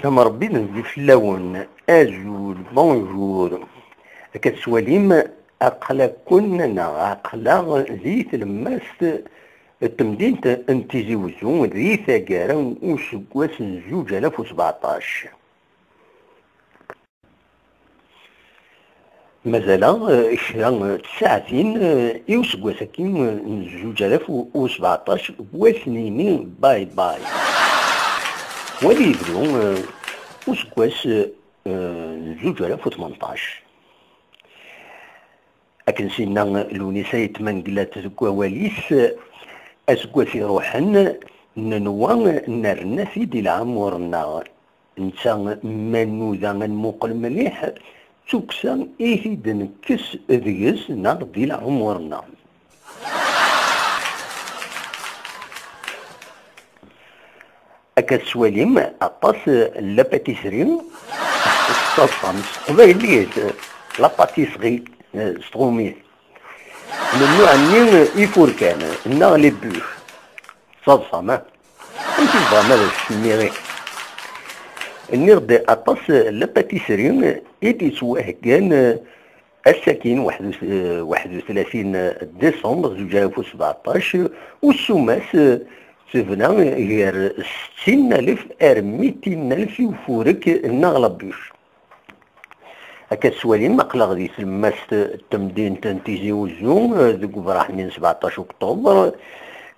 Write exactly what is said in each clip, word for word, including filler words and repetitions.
Tamrebbit n di fell-awen. Azul, bonjour. Akka tettwalim, aql-aken neɣ aql-aɣ di tlemmast n temdint n Tizi Wezzu di taggara n useggas n zuǧ alaf u sbeɛṭac. Mazal-aɣ, eh, kra, eh, tsaɛtin, eh, i useggas-agi, eh, n zuǧ alaf u sbeɛṭac, deg wass nini bye bye. Wali yebdu, eh, useggas, eh, n zuǧ alaf u tmenṭac. Akken s-yenna Lewnis Ayt Mengellat deg wawal-is, eh, aseggas iruḥen, nenwa nerna-t-id i lɛemur-nneɣ. Netta ma nuda ad nmuqel mliḥ, d tukksa i t-id-nekkes deg-s neɣ di lɛumur-nneɣ. Akka tettwalim aṭas n la pâtisserie, tettaḍsam s teqbaylit, la pâtisserie, s tɣumit, n nnuɛ-nni ifurkan neɣ les bûches. Tettaḍsam, ah? Amek i tebɣam ad as-semmiɣ ihi? Nniɣ-d aṭas n la pâtisserie i d-yettwaheggan ass-akin, waḥed u, waḥed u tlatin décembre zuǧ alaf u sbeɛṭac, usumas tebna gar settin alef ar mitin alef i ufurek neɣ la bûche. Akka tettwalim, aql-aɣ di tlemmast n temdint n Tizi Wezzu, eh, deg ubraḥ-nni n sbeɛṭac uktuber,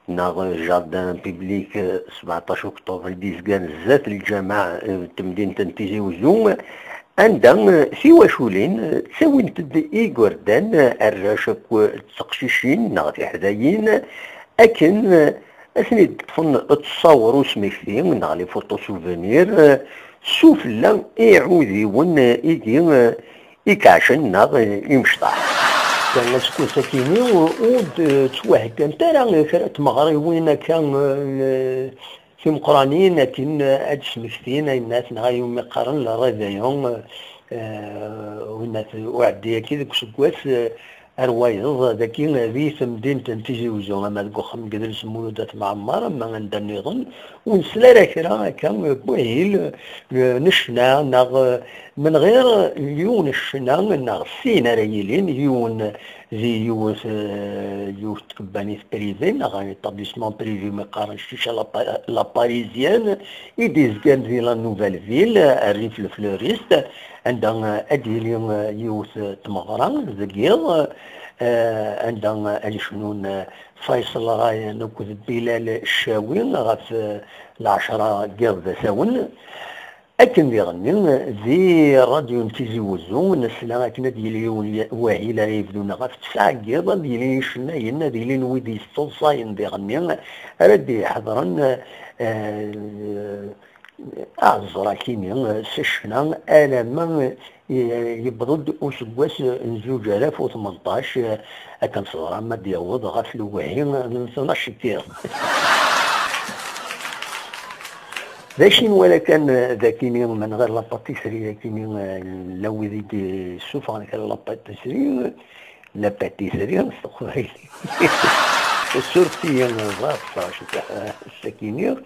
neɣ jardin public, eh, sbeɛṭac uktuber, i d-yezgan zdat lǧameɛ, eh, n temdint n Tizi Wezzu, anda, eh, tiwaculin, eh, ttawint-d igerdan, eh, arrac akked teqcicin neɣ tiḥdayin, akken, eh, ad ten-id-ṭṭfen ad tessawer usmekti neɣ les photos souvenirs, eh, sufella iɛudiwen, eh, igi, eh, i iɛecen neɣ, eh, imecṭaḥ. Aseggas-akini ur d-ttwaheggant ara kra n tmeɣriwin akka, eh, timeqqranin akken, eh, ad d-smektin ayennat neɣ ayen umi qqaren le réveillon, eh, winat uɛeddi-agi deg useggas, eh, ar wayeḍ, dagi di temdint n Tizi Wezzu, ama deg uxxam n Yidles Mulud At Mɛemmer, ama anda nniḍen, ur nsel ara kra akka n wahil, eh, n ccna, neɣ, eh, menɣir yiwen n ccna, neɣ sin ara yilin, yiwen di yiwet, eh, yiwet n tkebbanit privé, neɣ un établissement privé, mi qqaren Chicha la Pa-, la Parisienne, i d-izgan di la Nouvelle Ville, eh, rrif le Fleuriste, anda, eh, ad d-yili, eh, yiwet, eh, tmeɣra deg yiḍ, eh, anda, eh, ad cnun, eh, Faisal Rayan akked Bilal Ccawi ɣef, eh, lɛecra n yiḍ d asawen. Akken diɣenni, eh, di rradyu n Tizi Wezzu, nesla akken ad d-yili yiwen n wahil ara yebdun ɣef tesɛa n yiḍ, ad d-yilin icennayen, ad ilin wid yesteḍsayen diɣenni, ara d-iḥeḍren, eh, aẓra-kini s ccna alamma, eh, yewweḍ-d useggas n zuǧ alaf u tmenṭac, eh, akken teẓram ad d-yaweḍ ɣef lewhi n tnac n yiḍ. D acu i nwala kan, eh, d akini, menɣir la pâtisserie akini, eh, la wid i d-isuffɣen kra la pâtisserie, la pâtisserie s teqbaylit. Suref-iyi, ẓriɣ teṣra cwiṭ, eh, ass-akini.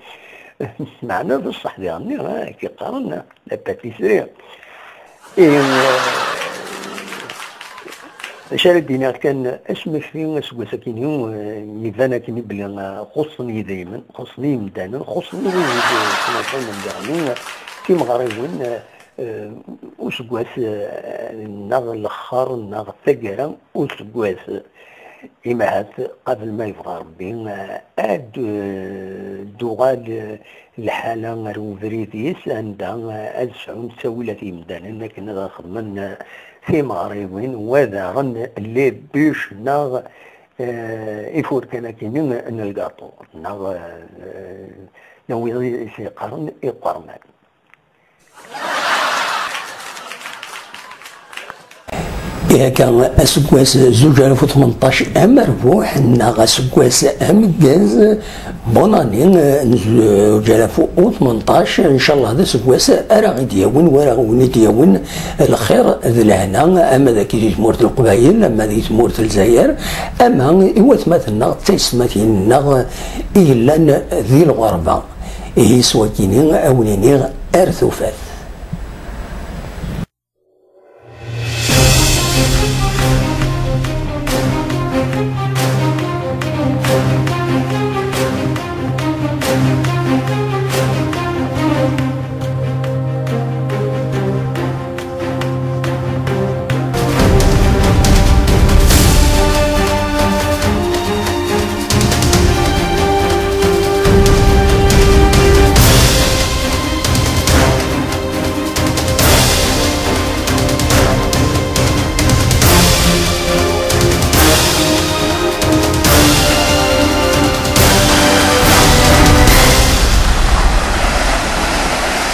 Meɛna d ṣṣeḥ diɣenni, eh, akken qqaren, eh, la pâtisserie. Ihi, eh, d acu ara d-iniɣ kan, asmekti aseggas-akini, eh, iban akini belli, eh, xuṣṣen yidrimen, xuṣṣen yimdanen, xuṣṣen wid yettnaẓayen diɣenni, eh, timeɣriwin, eh, eh, useggas, eh, neɣ lexxer, neɣ taggara useggas. Imahat, qabel ma yebɣa Rebbi, eh, ad, eh, d-tuɣal, eh, lḥala ar ubrid-is, anda, eh, ad sɛun ttawilat yimdanen akken ad xedmen, eh, timeɣriwin, wa daɣen les bûches neɣ, eh, ifurkan akini n lgaṭu, neɣ, eh, neɣ wid i s-yeqqaren iqerman. Ihi akka, aseggas zuǧ alaf u tmenṭac amerbuḥ, neɣ aseggas ameggaz, bonne année n zuǧ alaf u tmenṭac, ncallah d aseggas ara ɣ-id-yawin, wara ɣ-id-yawin lxir d lehna, ama d aki di tmurt n Leqbayel, ama di tmurt n Lezzayer, ama i watmaten-nneɣ d taysetmatin-nneɣ i yellan di lɣerba. Ihi s wakkini a wen-iniɣ ar tufat.